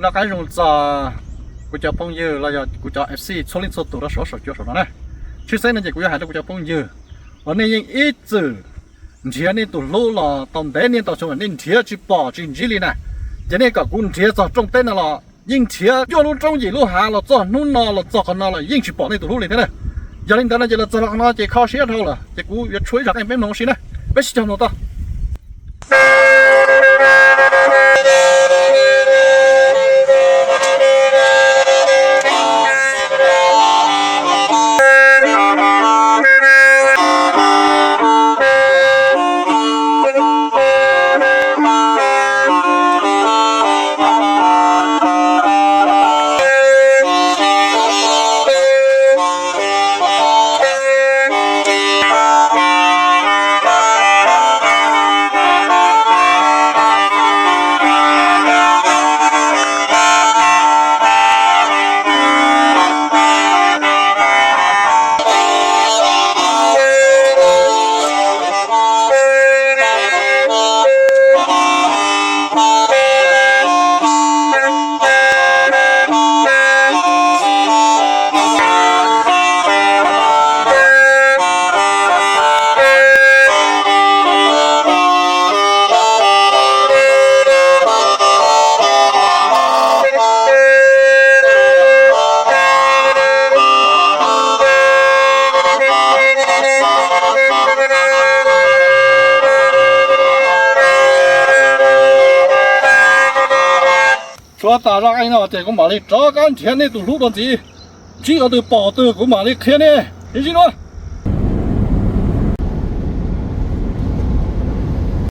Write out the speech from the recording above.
Noj qab zoo txog kuv cov phooj ywg los yog kuv cov F C txhua leej txhua tus rau saum huab saum cua saum no na. Tshwj xeeb no ces kuv yuav hais rau kuv cov phooj ywg uas nej yeej ib txwm nrhiav nej tus hlub los tau ntev niaj ntau xyoo nej nrhiav tsis pom tsis ntsib li na. Ces nej kom kuv nrhiav txog rooj teb no los yeej nrhiav cuaj lub roob yim lub hav los txog hnub no los txog qhov no los yeej tsis pom nej tus hlub li thiab na. Yog li ntawd no ces los txog qhov no ces kho siab dhau lawm ces kuv yuav tshuab ib zaj qeej peb mloog ua si na. Peb sib cog mloog tau. Tshuab tas zaj qeej no ces kuv mam li rov qab nrhiav nej tus hlub dua ntxiv. Ntsib qhov twg pom twg kuv mam li qhia nej. Sib ntsib dua.